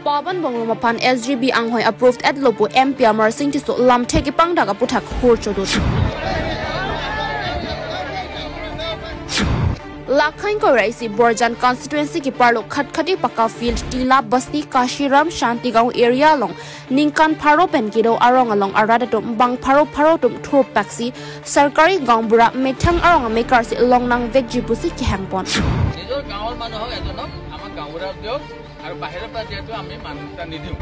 Pawan Bongrum pan SGB anghoi approved at lopo MP Amar Singh tiso lamthe ki pangdak aputhak hur chodut. Lakhain ko raisi Borjan constituency ki parlo Khatkhati Paka field Tila Basti Kashiram Shantigaon area long Ningkan Pharo pen kido arong along arada tum bang pharo pharo tum thur paksi sarkari gaongbura methang arong mekar si long nang vek jipusi ki hangpon নিজৰ গাঁৱৰ মানুহক এজনক আমাক গাঁওবুঢ়া দিয়ক আৰু বাহিৰৰ পৰা যিহেতু আমি মানুহ নিদিওঁ।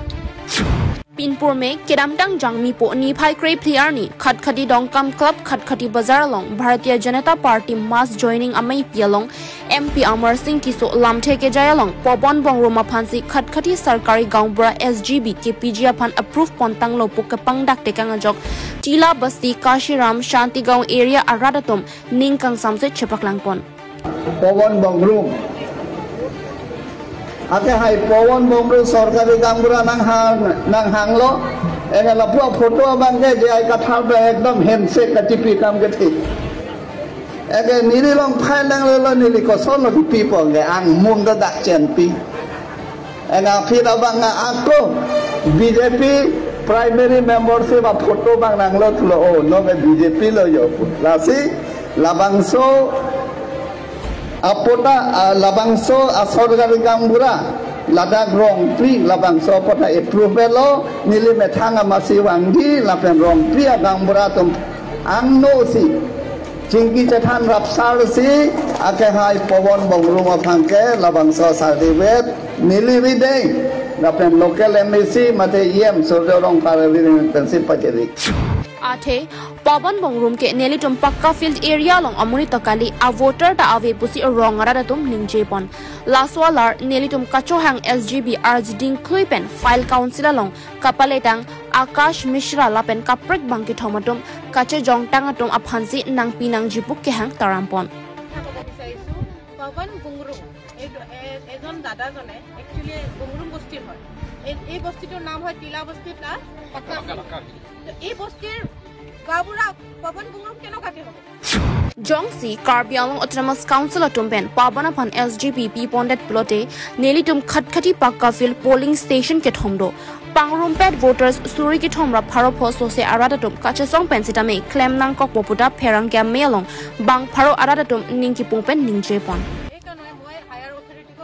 Pinpur me Kedamtang Jangmi po ni phai kre pliarni Khatkhati Dongkam Club Khatkhati Bazar along Bharatiya Janata Party mass joining amai pialong MP Amar Singh kiso lamthe ke jayalong Pawan Bongrum phansi Khatkhati Sarkari Gaongbura SGB KPG aphan approve pontang lopo ke pangdak tekang jok Tila Basti Kashiram Shantigaon area aradatum Ningkang samse chepaklangpon Pawan Bongrum ate hai Pawan Bongrum সরকারি গাঁওবুঢ়া নাং হাংলো এগেলা পুরো photo বাঙ্গে যে I কাঠাল একদম হেমসে কাটিপি কাম গেথি এগে নিলি লং file নাং লো নিলি কসল lo pi pong ge ang mun da dak chen pi enga phira banga ako BJP primary membership বা ফটো বাং নাং lo thulo o no me BJP lo yo lasi labangso apota labangso সরকারি গাঁওবুঢ়া লাদাখ রং pre labangso apota approval lo nili methanga masi wangdi lapen rong pri গাঁওবুঢ়া tum angno si jingki chethan rapsar si ake hai Pawan Bongrum phangke labangso certificate nili bide lapen local MEC mate EM suryo rong parali pensi pacheri athe Pawan Bongrum ke nelitum pakka field area long amuni tokali a voter ta ave pusi rong arada tum ningjepon laswalar nelitum kachohang SGB arjding kluipen file council along kapaletang Akash Mishra lapen kaprek bangki thomatum kache jongtang atum aphansi nangpi nangjipuk kehang tarampon Pawan Bongrum এজন দাদাজনে actually বংৰুম বস্তিৰ হয়। এই বস্তিটোৰ নাম হয় টিলা বস্তি plus পাক্কা। এই বস্তিৰ গাঁওবুঢ়া পৱন বংৰুম কেনেকুৱাকে হ'ব? Jongsi Karbi Anglong Autonomous Council atumpen Pawan phan SGB P pondet plote nelitum Khatkhati Pakka field polling station ke thomdo Pangrum pet voters suri ke thomra pharo pho sose aradatum kachesong pensitame claim nang kok poputa pherang kya melong bang pharo aradatum ningki pungpen ningjepon.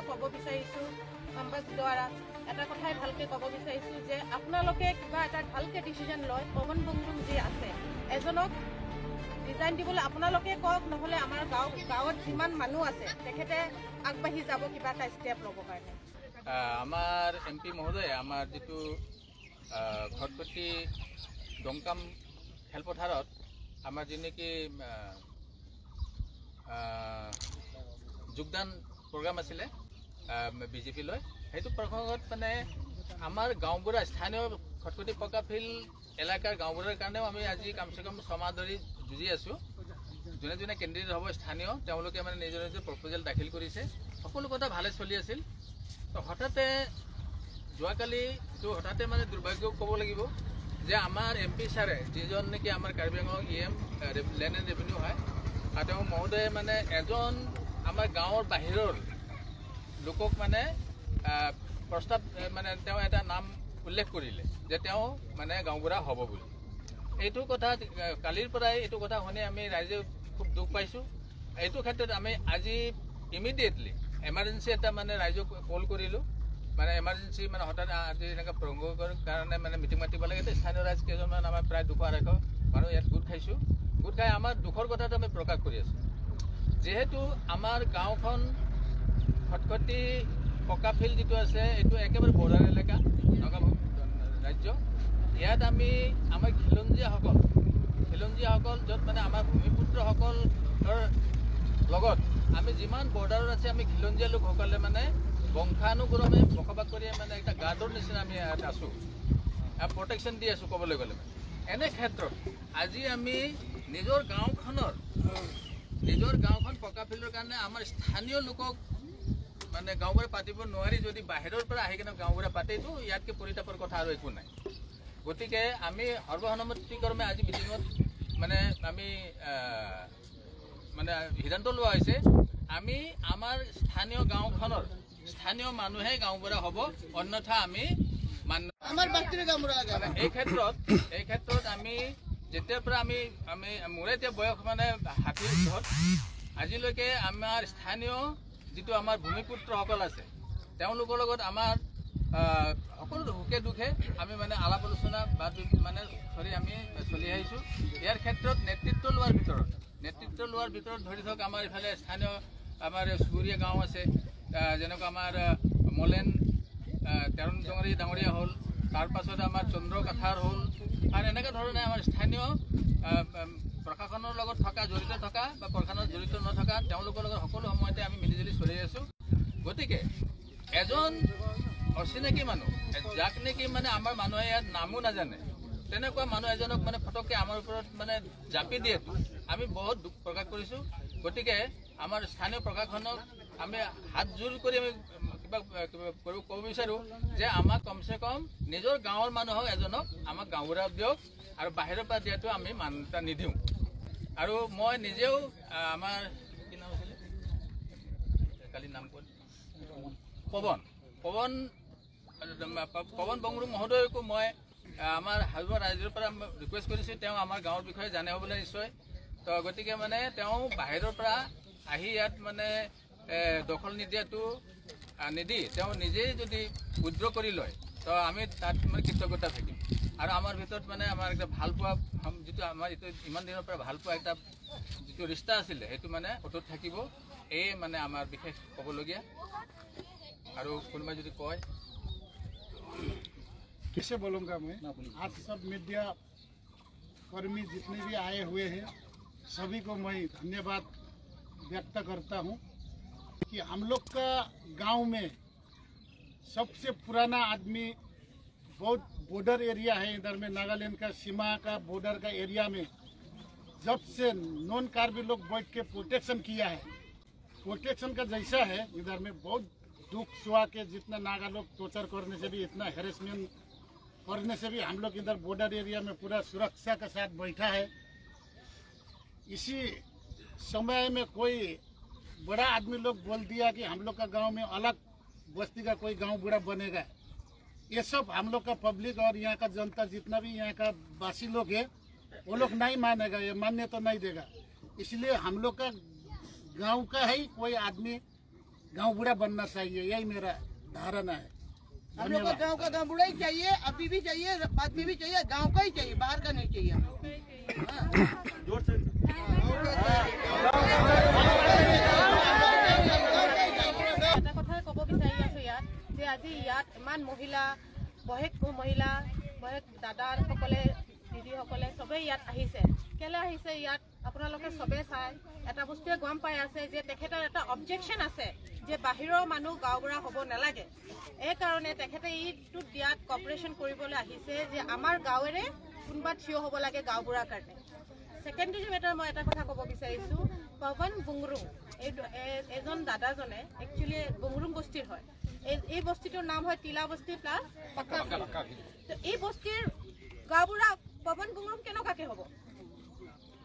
ক'ব বিচাৰিছোঁ compass দ্বাৰা এটা কথাই ভালকৈ ক'ব বিচাৰিছোঁ যে আপোনালোকে কিবা এটা ভালকৈ ডিচিজন লয়। পৱন বংৰুম যি আছে এজনক ডিজাইন দিবলৈ আপোনালোকে কওক, নহ'লে আমাৰ গাঁৱত যিমান মানুহ আছে তেখেতে আগবাঢ়ি যাব কিবা এটা ষ্টেপ ল'ব কাৰণে। আমাৰ এম পি মহোদয়ে আমাৰ যিটো খটখটি ডংকাম খেলপথাৰত আমাৰ যি নেকি যোগদান প্ৰগ্ৰাম আছিলে বিজেপি লৈ, সেইটো প্ৰসংগত মানে আমাৰ গাঁওবুঢ়া স্থানীয় খটখটি পকা ফিল্ড এলেকাৰ গাঁওবুঢ়াৰ কাৰণেও আমি আজি কমচে কম ছমাহ ধৰি যুঁজি আছোঁ। যোনে যোনে কেণ্ডিডেট হ'ব স্থানীয় তেওঁলোকে মানে নিজৰ নিজৰ প্ৰপ'জেল দাখিল কৰিছে, সকলো কথা ভালে চলি আছিল। তো হঠাতে যোৱাকালি এইটো হঠাতে মানে দুৰ্ভাগ্য ক'ব লাগিব যে আমাৰ এম পি ছাৰে যিজন নেকি আমাৰ Karbi Anglong E M land and revenue হয়, আৰু তেওঁ মহোদয়ে মানে এজন আমাৰ গাঁৱৰ বাহিৰৰ লোকক মানে প্ৰস্তাৱ মানে তেওঁ এটা নাম উল্লেখ কৰিলে যে তেওঁ মানে গাঁওবুঢ়া হ'ব বুলি। এইটো কথা কালিৰ পৰাই এইটো কথা শুনি আমি ৰাইজে খুব দুখ পাইছোঁ। এইটো ক্ষেত্ৰত আমি আজি ইমিডিয়েটলি এমাৰ্জেঞ্চি এটা মানে ৰাইজক কল কৰিলোঁ, মানে এমাৰ্জেঞ্চি মানে হঠাৎ আজি এনেকৈ প্ৰসংগৰ কাৰণে মানে মিটিং মাতিব লাগে। স্থানীয় ৰাইজ কেইজনমান আমাৰ প্ৰায় 200-250 মানুহ ইয়াত গোট খাইছোঁ। গোট খাই আমাৰ দুখৰ কথাটো আমি প্ৰকাশ কৰি আছোঁ। যিহেতু আমাৰ গাঁওখন খটখটি পকা ফিল্ড যিটো আছে এইটো একেবাৰে বৰ্ডাৰ এলেকা নগাঁও ৰাজ্য, ইয়াত আমি আমাৰ খিলঞ্জীয়াসকল য'ত মানে আমাৰ ভূমিপুত্ৰসকলৰ লগত আমি যিমান বৰ্ডাৰত আছে আমি খিলঞ্জীয়া লোকসকলে মানে বংশানুক্ৰমে বসবাস কৰি মানে এটা গাৰ্ডৰ নিচিনা আমি ইয়াত আছোঁ, প্ৰটেকশ্যন দি আছোঁ ক'বলৈ গ'লে। এনে ক্ষেত্ৰত আজি আমি নিজৰ গাঁওখন পকা ফিল্ডৰ কাৰণে আমাৰ স্থানীয় লোকক মানে গাঁওবুঢ়া পাতিব নোৱাৰি, যদি বাহিৰৰ পৰা আহি কিনে গাঁওবুঢ়া পাতে এইটো ইয়াতকৈ পৰিতাপৰ কথা আৰু একো নাই। গতিকে আমি সৰ্বসন্মতিক্ৰমে আজি মিটিঙত মানে আমি মানে সিদ্ধান্ত লোৱা হৈছে আমি আমাৰ স্থানীয় গাঁওখনৰ স্থানীয় মানুহে গাঁওবুঢ়া হ'ব, অন্যথা আমি মান্য। এই ক্ষেত্ৰত আমি যেতিয়াৰ পৰা আমি আমি মোৰ এতিয়া বয়স মানে 60 ঊৰ্ধত, আজিলৈকে আমাৰ স্থানীয় যিটো আমাৰ ভূমিপুত্ৰসকল আছে তেওঁলোকৰ লগত আমাৰ সকলো সুখে দুখে আমি মানে আলাপ আলোচনা বা মানে চলি আমি চলি আহিছোঁ। ইয়াৰ ক্ষেত্ৰত নেতৃত্ব লোৱাৰ ভিতৰত ধৰি থওক আমাৰ ইফালে স্থানীয় আমাৰ চুবুৰীয়া গাঁও আছে, যেনেকুৱা আমাৰ মলেন তেৰণ জঙৰী ডাঙৰীয়া হ'ল, তাৰপাছত আমাৰ চন্দ্ৰ কাথাৰ হ'ল, আৰু এনেকুৱা ধৰণে আমাৰ স্থানীয় প্ৰশাসনৰ লগত থকা জড়িত থকা বা প্ৰশাসনত জড়িত নথকা তেওঁলোকৰ লগত সকলো সময়তে আমি মিলিজুলি চলি আছোঁ। গতিকে এজন অচিনাকি মানুহ যাক নেকি মানে আমাৰ মানুহে ইয়াত নামো নাজানে, তেনেকুৱা মানুহ এজনক মানে ফটককৈ আমাৰ ওপৰত মানে জাপি দিয়েতো আমি বহুত দুখ প্ৰকাশ কৰিছোঁ। গতিকে আমাৰ স্থানীয় প্ৰশাসনক আমি হাত জোৰ কৰি আমি কিবা ক'ব বিচাৰোঁ যে আমাক কমচে কম নিজৰ গাঁৱৰ মানুহক এজনক আমাক গাঁওবুঢ়া দিয়ক, আৰু বাহিৰৰ পৰা দিয়াটো আমি মান্যতা নিদিওঁ। আৰু মই নিজেও আমাৰ কি নাম আছিলে কালি নাম কোন, পৱন পৱন পৱন বংৰু মহোদয়কো মই আমাৰ হাজোৰ ৰাইজৰ পৰা ৰিকুৱেষ্ট কৰিছোঁ, তেওঁ আমাৰ গাঁৱৰ বিষয়ে জানে হ'বলৈ নিশ্চয়। তো গতিকে মানে তেওঁ বাহিৰৰ পৰা আহি ইয়াত মানে দখল নিদিয়াটো নিদি তেওঁ নিজেই যদি উইড্ৰ কৰি লয় তো আমি তাত মানে কৃতজ্ঞতা থাকিম। আৰু আমাৰ ভিতৰত মানে আমাৰ এটা ভালপোৱা যিটো আমাৰ এইটো ইমান দিনৰ পৰা ভালপোৱা এটা যিটো ৰিষ্টা আছিলে সেইটো মানে অটুট থাকিব। এই মানে আমাৰ বিশেষ ক'বলগীয়া। আৰু কোনোবাই যদি কয়। कैसे बोलूँगा मैं, आज सब मीडिया कर्मी जितने भी आए हुए हैं सभी को मैं धन्यवाद व्यक्त करता हूँ कि हम लोग का गांव में सबसे पुराना आदमी, बहुत बॉर्डर एरिया है इधर में, नागालैंड का सीमा का बॉर्डर का एरिया में जब से नॉन कार्बी लोग बैठ के प्रोटेक्शन किया है, प्रोटेक्शन का जैसा है इधर में बहुत दुख सुहा के जितना नागा लोग टॉर्चर करने से भी, इतना हेरेसमेंट करने से भी हम लोग इधर बॉर्डर एरिया में पूरा सुरक्षा के साथ बैठा है। इसी समय में कोई बड़ा आदमी लोग बोल दिया कि हम लोग का गांव में अलग बस्ती का कोई गांव बूढ़ा बनेगा, ये सब हम लोग का पब्लिक और यहाँ का जनता जितना भी यहाँ का वासी लोग है वो लोग नहीं मानेगा, ये मान्य तो नहीं देगा। इसलिए हम लोग का गाँव का ही कोई आदमी गाँव बूढ़ा बनना चाहिए, यही मेरा धारणा है। हम लोग को गाँव का गाँव बूढ़ा ही चाहिए, अभी भी चाहिए, बाद में भी चाहिए, गाँव का ही चाहिए, बाहर का नहीं चाहिए हम लोग। এটা কথাই ক'ব বিচাৰি আছো ইয়াত যে আজি ইয়াত ইমান মহিলা, বহেক মহিলা, বহেক দাদাসকলে, দিদিসকলে চবেই ইয়াত আহিছে। কেলে আহিছে ইয়াত আপোনালোকে চবে চাই এটা বস্তুৱে গম পাই আছে যে তেখেতৰ এটা অবজেকশ্যন আছে যে বাহিৰৰ মানুহ গাঁওবুঢ়া হ'ব নালাগে। এইকাৰণে তেখেতে এইটোত দিয়াত কপাৰেশ্যন কৰিবলৈ আহিছে যে আমাৰ গাঁৱেৰে কোনোবা থিয় হ'ব লাগে গাঁওবুঢ়াৰ কাৰণে। ছেকেণ্ডেৰী মেটাৰ মই এটা কথা ক'ব বিচাৰিছোঁ, পৱন বুংৰুং এই এজন দাদাজনে একচুৱেলি বুংৰুং বস্তিৰ হয়। এই বস্তিটোৰ নাম হয় টিলা বস্তি প্লাছ পাকা। তো এই বস্তিৰ গাঁওবুঢ়া পৱন বুংৰুং কেনেকুৱাকে হ'ব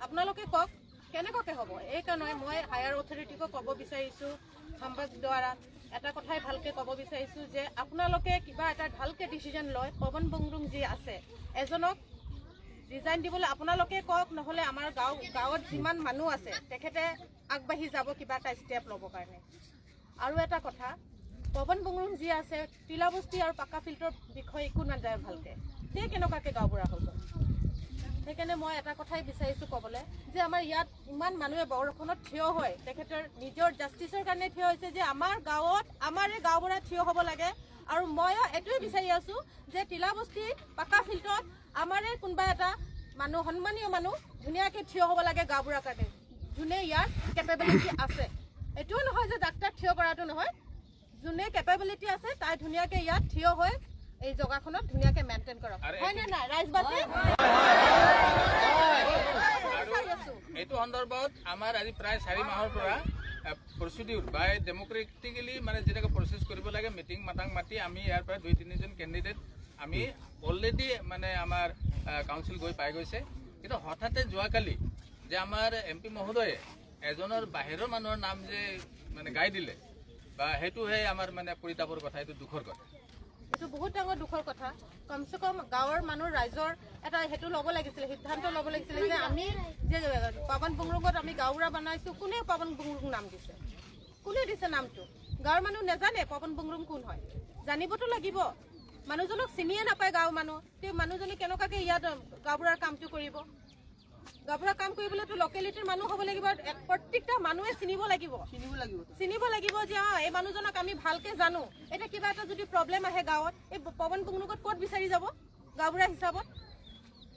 আপোনালোকে কওক, কেনেকুৱাকে হ'ব? এইকাৰণে মই হায়াৰ অথৰিটিকো ক'ব বিচাৰিছোঁ, সংবাদ দ্বাৰা এটা কথাই ভালকে ক'ব বিচাৰিছোঁ যে আপোনালোকে কিবা এটা ভালকে ডিচিজন লয়। পৱন বুংৰুং যি আছে এজনক ৰিজাইন দিবলৈ আপোনালোকে কওক, নহ'লে আমাৰ গাঁৱত যিমান মানুহ আছে তেখেতে আগবাঢ়ি যাব কিবা এটা ষ্টেপ ল'ব কাৰণে। আৰু এটা কথা, পৱন বুংৰুং যি আছে টিলাবস্তি আৰু পাকা ফিল্ডৰ বিষয়ে একো নাযায় ভালকে, সেই কেনেকুৱাকে গাঁওবুঢ়া হৈ গ'ল? সেইকাৰণে মই এটা কথাই বিচাৰিছোঁ ক'বলৈ যে আমাৰ ইয়াত ইমান মানুহে বৰষুণত থিয় হৈ তেখেতৰ নিজৰ জাষ্টিছৰ কাৰণে থিয় হৈছে যে আমাৰ গাঁৱত আমাৰে গাঁওবুঢ়া থিয় হ'ব লাগে। আৰু ময়ো এইটোৱে বিচাৰি আছোঁ যে টিলাবস্তি পাকা ফিল্ডত আমাৰে কোনোবা এটা মানুহ, সন্মানীয় মানুহ ধুনীয়াকৈ থিয় হ'ব লাগে গাঁওবুঢ়াৰ কাৰণে, যোনে ইয়াৰ কেপেবিলিটি আছে। এইটোও নহয় যে ডাক্তৰ থিয় কৰাটো নহয়, যোনে কেপেবিলিটি আছে তাই ধুনীয়াকৈ ইয়াত থিয় হৈ এই জেগাখনত ধুনীয়াকৈ মেইনটেইন কৰক, হয় নে নাই ৰাইজবাসী? এইটো সন্দৰ্ভত আমাৰ আজি প্ৰায় 4 মাহৰ পৰা প্ৰচিডিউৰ বাই ডেমক্ৰেটিকেলি মানে যেনেকৈ প্ৰচেছ কৰিব লাগে, মিটিং মাতাং মাতি আমি ইয়াৰ পৰা 2-3জন কেণ্ডিডেট আমি অলৰেডি মানে আমাৰ কাউন্সিল গৈ পাই গৈছে। কিন্তু হঠাতে যোৱাকালি যে আমাৰ এম পি মহোদয়ে এজনৰ বাহিৰৰ মানুহৰ নাম যে মানে গাই দিলে, বা সেইটোহে আমাৰ মানে পৰিতাপৰ কথা, এইটো দুখৰ কথা। এইটো বহুত ডাঙৰ দুখৰ কথা। কমচে কম গাঁৱৰ মানুহ ৰাইজৰ এটা সেইটো ল'ব লাগিছিলে, সিদ্ধান্ত ল'ব লাগিছিলে যে আমি যে পাৱন বুংৰুঙত আমি গাঁওবুঢ়া বনাইছোঁ, কোনে পাৱন বুংৰুং নাম দিছে, কোনে দিছে নামটো? গাঁৱৰ মানুহ নাজানে পাৱন বুংৰুং কোন হয়, জানিবতো লাগিব। মানুহজনক চিনিয়ে নাপায় গাঁৱৰ মানুহ, তেওঁ মানুহজনে কেনেকুৱাকৈ ইয়াত গাঁওবুঢ়াৰ কামটো কৰিব? গাঁওবুঢ়াৰ কাম কৰিবলৈতো লোকেলিটিৰ মানুহ হ'ব লাগিব, প্ৰত্যেকটা মানুহে চিনিব লাগিব, চিনিব লাগিব যে অ এই মানুহজনক আমি ভালকে জানো। এতিয়া কিবা এটা যদি প্ৰব্লেম আহে গাঁৱত, এই পৱন বুংৰুঙত ক'ত বিচাৰি যাব গাঁওবুঢ়া হিচাপত?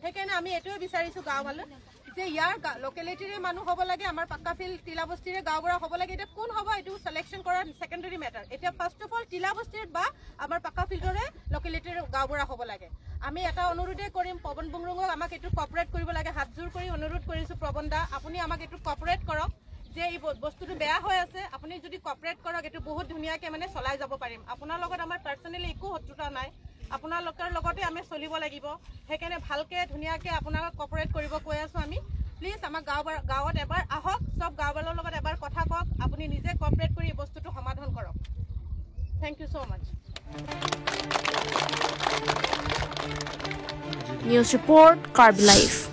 সেইকাৰণে আমি এইটোৱে বিচাৰিছোঁ গাঁও মানুহ যে ইয়াৰ লোকেলিটিৰে মানুহ হ'ব লাগে, আমাৰ পাক্কা ফিল্ড তিলাবস্তিৰে গাঁওবুঢ়া হ'ব লাগে। এতিয়া কোন হ'ব এইটো চিলেকশ্যন কৰা ছেকেণ্ডেৰী মেটাৰ। এতিয়া ফাৰ্ষ্ট অফ অল তিলাবস্তিৰ বা আমাৰ পাক্কা ফিল্ডৰে লোকেলিটিৰ গাঁওবুঢ়া হ'ব লাগে। আমি এটা অনুৰোধে কৰিম পৱন বুংৰুঙক, আমাক এইটো কপাৰেট কৰিব লাগে। হাতযোৰ কৰি অনুৰোধ কৰিছোঁ পৱন দা, আপুনি আমাক এইটো কপাৰেট কৰক যে এই বস্তুটো বেয়া হৈ আছে, আপুনি যদি কপাৰেট কৰক এইটো বহুত ধুনীয়াকৈ মানে চলাই যাব পাৰিম। আপোনাৰ লগত আমাৰ পাৰ্চনেলি একো শত্ৰুতা নাই, আপোনালোকৰ লগতে আমি চলিব লাগিব। সেইকাৰণে ভালকৈ ধুনীয়াকৈ আপোনাক কপাৰেট কৰিব কৈ আছোঁ আমি। প্লিজ আমাক গাঁৱত এবাৰ আহক, চব গাঁওবালৰ লগত এবাৰ কথা কওক, আপুনি নিজে কপাৰেট কৰি এই বস্তুটো সমাধান কৰক। Thank you so much. News report, Karbi Life.